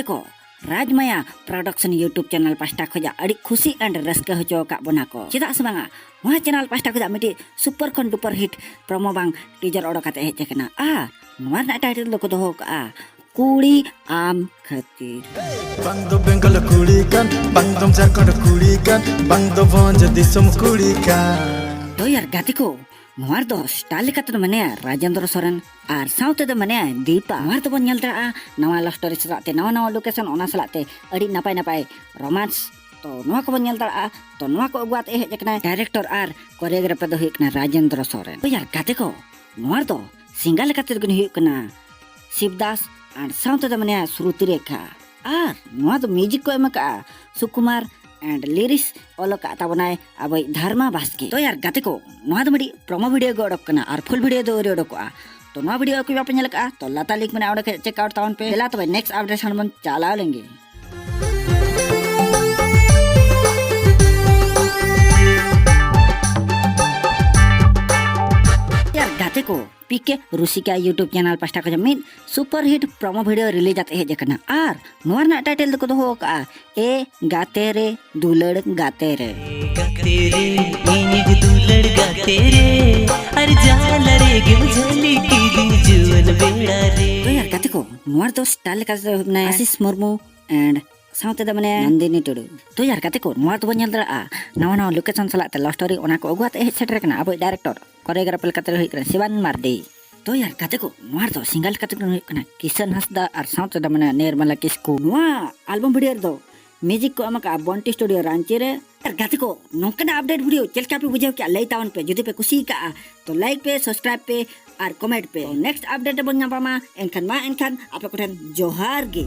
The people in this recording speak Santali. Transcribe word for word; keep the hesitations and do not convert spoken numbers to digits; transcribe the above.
ᱠᱚ, ᱨᱟᱡᱽᱢᱟᱭᱟ ᱯᱨᱚᱰᱟᱠᱥᱚᱱ YouTube ᱪᱮᱱᱮᱞ ᱯᱟᱥᱴᱟ ᱠᱷᱚᱱᱟᱜ ᱟᱹᱰᱤ ᱠᱷᱩᱥᱤ and ᱨᱟᱹᱥᱠᱟᱹ ᱦᱚᱪᱚ ᱟᱠᱟᱫ ᱵᱚᱱᱟ ᱠᱚ᱾ ᱪᱮᱫᱟᱜ ᱥᱮ ᱵᱟᱝᱟ, ᱱᱚᱣᱟ ᱪᱮᱱᱮᱞ ᱯᱟᱥᱴᱟ ᱠᱷᱚᱱᱟᱜ ᱢᱤᱫᱴᱤᱡ ᱥᱩᱯᱟᱨ ᱠᱷᱚᱱ ᱰᱩᱯᱟᱨ ᱦᱤᱴ ᱯᱨᱚᱢᱳ ᱵᱟᱝ ᱴᱤᱡᱟᱨ ᱚᱰᱚᱠ ᱠᱟᱛᱮ ᱦᱮᱡ ᱟᱠᱟᱱᱟ᱾ ᱟᱨ ᱱᱚᱣᱟ ᱨᱮᱱᱟᱜ ᱴᱟᱭᱴᱮᱞ ᱫᱚᱠᱚ ᱫᱚᱦᱚ ᱠᱟᱜᱼᱟ ᱠᱩᱲᱤ ᱟᱢ ᱠᱷᱟᱹᱛᱤᱨ᱾ ᱵᱟᱝ ᱫᱚ ᱵᱮᱝᱜᱚᱞ ᱠᱩᱲᱤ ᱠᱟᱱ, ᱵᱟᱝ ᱫᱚ ᱡᱷᱟᱲᱠᱷᱚᱸᱰ ᱠᱩᱲᱤ ᱠᱟᱱ, ᱵᱟᱝ ᱫᱚ ᱵᱷᱚᱸᱡᱽ ᱫᱤᱥᱚᱢ ᱠᱩᱲᱤ ᱠᱟᱱ᱾ ᱛᱚ ᱭᱟᱨ ᱜᱟᱛᱮ ᱠᱚ, ᱱᱚᱣᱟ ᱨᱮᱫᱚ ᱥᱴᱟᱨ ᱞᱮᱠᱟᱛᱮ ᱫᱚ ᱢᱮᱱᱟᱭᱟ ᱨᱟᱡᱮᱱᱫᱨᱚ ᱥᱚᱨᱮᱱ ᱟᱨ ᱥᱟᱶᱛᱮ ᱫᱚ ᱢᱮᱱᱟᱭᱟ ᱫᱤᱯᱟ᱾ ᱱᱚᱣᱟ ᱨᱮᱫᱚ ᱵᱚᱱ ᱧᱮᱞ ᱫᱟᱲᱮᱭᱟᱜᱼᱟ ᱱᱟᱣᱟ ᱞᱟᱵᱷ ᱥᱴᱳᱨᱤ ᱥᱟᱞᱟᱜ ᱛᱮ ᱱᱟᱣᱟ ᱱᱟᱣᱟ ᱞᱳᱠᱮᱥᱚᱱ, ᱚᱱᱟ ᱥᱟᱞᱟᱜ ᱛᱮ ᱟᱹᱰᱤ ᱱᱟᱯᱟᱭ ᱱᱟᱯᱟᱭ ᱨᱳᱢᱟᱱᱥ᱾ ᱛᱚ ᱱᱚᱣᱟ ᱠᱚᱵᱚᱱ ᱧᱮᱞ ᱫᱟᱲᱮᱭᱟᱜᱼᱟ᱾ ᱛᱚ ᱱᱚᱣᱟ ᱠᱚ ᱟᱹᱜᱩ ᱟᱛᱮ ᱦᱮᱡ ᱟᱠᱟᱱᱟᱭ ᱰᱟᱭᱨᱮᱠᱴᱚᱨ ᱟᱨ ᱠᱳᱨᱤᱭᱳᱜᱨᱟᱯᱷᱟᱨ ᱫᱚ ᱦᱩᱭᱩᱜ ᱠᱟᱱᱟ ᱨᱟᱡᱮᱱᱫᱨᱚ ᱥᱚᱨᱮᱱ᱾ ᱛᱚ ᱭᱟᱨ ᱜᱟᱛᱮ ᱠᱚ, ᱱᱚᱣᱟ ᱨᱮᱫᱚ ᱥᱤᱝᱜᱟᱨ ᱞᱮᱠᱟᱛᱮ ᱫᱚᱠᱤᱱ ᱦᱩᱭᱩᱜ ᱠᱟᱱᱟ ᱥᱤᱵᱫᱟᱥ ᱟᱨ ᱥᱟᱶᱛᱮ ᱫᱚ ᱢᱮᱱᱟᱭᱟ ᱥᱨᱩᱛᱤ ᱨᱮᱠᱷᱟ᱾ ᱟᱨ ᱱᱚᱣᱟ ᱫᱚ ᱢᱤᱣᱡᱤᱠ ᱠᱚ ᱮᱢ ᱟᱠᱟᱫᱼᱟ ᱥᱩᱠᱩᱢᱟᱨ and lyrics ᱚᱞ ᱟᱠᱟᱫ ᱛᱟᱵᱚᱱᱟᱭ ᱟᱵᱚᱭᱤᱡ ᱫᱷᱟᱨᱢᱟ ᱵᱟᱥᱠᱮ᱾ ᱛᱚ ᱭᱟᱨ ᱜᱟᱛᱮ ᱠᱚ, ᱱᱚᱣᱟ ᱫᱚ ᱢᱤᱫᱴᱤᱡ ᱯᱨᱚᱢᱳ ᱵᱷᱤᱰᱤᱭᱳ ᱜᱮ ᱚᱰᱚᱠ ᱠᱟᱱᱟ ᱟᱨ ᱯᱷᱩᱞ ᱵᱷᱤᱰᱤᱭᱳ ᱫᱚ ᱟᱹᱣᱨᱤ ᱚᱰᱚᱠᱚᱜᱼᱟ᱾ ᱛᱚ ᱱᱚᱣᱟ ᱵᱷᱤᱰᱤᱭᱳ ᱚᱠᱚᱭ ᱵᱟᱯᱮ ᱧᱮᱞ ᱟᱠᱟᱫᱼᱟ, ᱛᱚ ᱞᱟᱛᱟᱨ ᱞᱤᱝᱠ ᱢᱮᱱᱟᱜᱼᱟ, ᱚᱸᱰᱮ ᱠᱷᱚᱱ ᱪᱮᱠ ᱟᱣᱩᱴ ᱛᱟᱵᱚᱱ ᱯᱮ᱾ ᱫᱮᱞᱟ ᱛᱚᱵᱮ ᱱᱮᱠᱥᱴ ᱟᱯᱰᱮᱴ ᱥᱮᱱ ᱵᱚᱱ ᱪᱟᱞᱟᱣ ᱞᱮᱱᱜᱮ᱾ ᱭᱟᱨ ᱜᱟᱛᱮ ᱠᱚ, ᱯᱤᱠᱮ ᱨᱩᱥᱤᱠᱟ YouTube ᱪᱮᱱᱮᱞ ᱯᱟᱥᱴᱟ ᱠᱷᱚᱱ ᱢᱤᱫ super hit promo video release ᱟᱛᱮ ᱦᱮᱡ ᱟᱠᱟᱱᱟ᱾ ᱟᱨ ᱱᱚᱣᱟ ᱨᱮᱱᱟᱜ ᱴᱟᱭᱴᱮᱞ ᱫᱚᱠᱚ ᱫᱚᱦᱚ ᱟᱠᱟᱫᱼᱟ ᱮ ᱜᱟᱛᱮ ᱨᱮ ᱫᱩᱞᱟᱹᱲ ᱜᱟᱛᱮ ᱨᱮ᱾ ᱜᱟᱛᱮ ᱨᱮ ᱤᱧᱤᱡ ᱫᱩᱞᱟᱹᱲ ᱜᱟᱛᱮ ᱨᱮ, ᱟᱨ ᱡᱟᱦᱟᱸ ᱨᱮᱜᱮᱢ ᱡᱷᱟᱹᱞᱤ ᱠᱤᱫᱤᱧ ᱡᱩᱣᱟᱹᱱ ᱵᱮᱲᱟ ᱨᱮ᱾ ᱛᱚ ᱭᱟᱨ ᱜᱟᱛᱮ ᱠᱚ, ᱱᱚᱣᱟ ᱨᱮᱫᱚ ᱥᱴᱟᱨ ᱞᱮᱠᱟᱛᱮ ᱢᱮᱱᱟᱭᱟ ᱟᱥᱤᱥ ᱢᱩᱨᱢᱩ and ᱥᱟᱶᱛᱮ ᱫᱚ ᱢᱮᱱᱟᱭᱟ ᱱᱚᱱᱫᱤᱱᱤ ᱴᱩᱰᱩ᱾ ᱛᱚ ᱭᱟᱨ ᱜᱟᱛᱮ ᱠᱚ, ᱱᱚᱣᱟ ᱫᱚᱵᱚᱱ ᱧᱮᱞ ᱫᱟᱲᱮᱭᱟᱜᱼᱟ ᱱᱟᱣᱟ ᱱᱟᱣᱟ ᱞᱳᱠᱮᱥᱚᱱ ᱥᱟᱞᱟᱜ ᱛᱮ ᱞᱟᱵᱷ ᱥᱴᱳᱨᱤ, ᱚᱱᱟ ᱠᱚ ᱟᱹᱜᱩ ᱟᱛᱮ ᱦᱮᱡ ᱥᱮᱴᱮᱨ ᱟᱠᱟᱱᱟ ᱟᱵᱚᱭᱤᱡ ᱰᱟᱭᱨᱮᱠᱴᱚᱨ ᱠᱳᱨᱤᱭᱳᱜᱨᱟᱯᱷᱟᱨ ᱞᱮᱠᱟᱛᱮ ᱦᱩᱭᱩᱜ ᱠᱟᱱᱟ ᱥᱤᱵᱟᱱ ᱢᱟᱨᱰᱤ᱾ ᱛᱚ ᱭᱟᱨ ᱜᱟᱛᱮ ᱠᱚ, ᱱᱚᱣᱟ ᱨᱮᱫᱚ ᱥᱤᱝᱜᱟᱨ ᱞᱮᱠᱟᱛᱮ ᱠᱚ ᱦᱩᱭᱩᱜ ᱠᱟᱱᱟ ᱠᱤᱥᱟᱱ ᱦᱟᱸᱥᱫᱟ ᱟᱨ ᱥᱟᱶᱛᱮ ᱫᱚ ᱢᱮᱱᱟᱭᱟ ᱱᱤᱨᱢᱟᱞᱟ ᱠᱤᱥᱠᱩ᱾ ᱱᱚᱣᱟ ᱟᱞᱵᱚᱢ ᱵᱷᱤᱰᱤᱭᱳ ᱨᱮᱫᱚ ᱢᱤᱣᱡᱤᱠ ᱠᱚ ᱮᱢ ᱟᱠᱟᱫᱼᱟ ᱵᱚᱱᱴᱤ ᱥᱴᱩᱰᱤᱭᱳ ᱨᱟᱺᱪᱤ ᱨᱮ᱾ ᱟᱨ ᱜᱟᱛᱮ ᱠᱚ, ᱱᱚᱝᱠᱟᱱᱟᱜ ᱟᱯᱰᱮᱴ ᱵᱷᱤᱰᱤᱭᱳ ᱪᱮᱫ ᱞᱮᱠᱟ ᱯᱮ ᱵᱩᱡᱷᱟᱹᱣ ᱠᱮᱜᱼᱟ ᱞᱟᱹᱭ ᱛᱟᱵᱚᱱ ᱯᱮ᱾ ᱡᱩᱫᱤ ᱯᱮ ᱠᱩᱥᱤ ᱟᱠᱟᱜᱼᱟ ᱛᱚ ᱞᱟᱭᱤᱠ ᱯᱮ, ᱥᱟᱵᱥᱠᱨᱟᱭᱤᱵ ᱯᱮ ᱟᱨ ᱠᱚᱢᱮᱱᱴ ᱯᱮ᱾ ᱛᱚ ᱱᱮᱠᱥᱴ ᱟᱯᱰᱮᱴ ᱨᱮᱵᱚᱱ ᱧᱟᱯᱟᱢᱟ᱾ ᱮᱱᱠᱷᱟᱱ ᱢᱟ ᱮᱱᱠᱷᱟᱱ ᱟᱯᱮ ᱠᱚᱴᱷᱮᱱ ᱡᱚᱦᱟᱨ ᱜᱮ᱾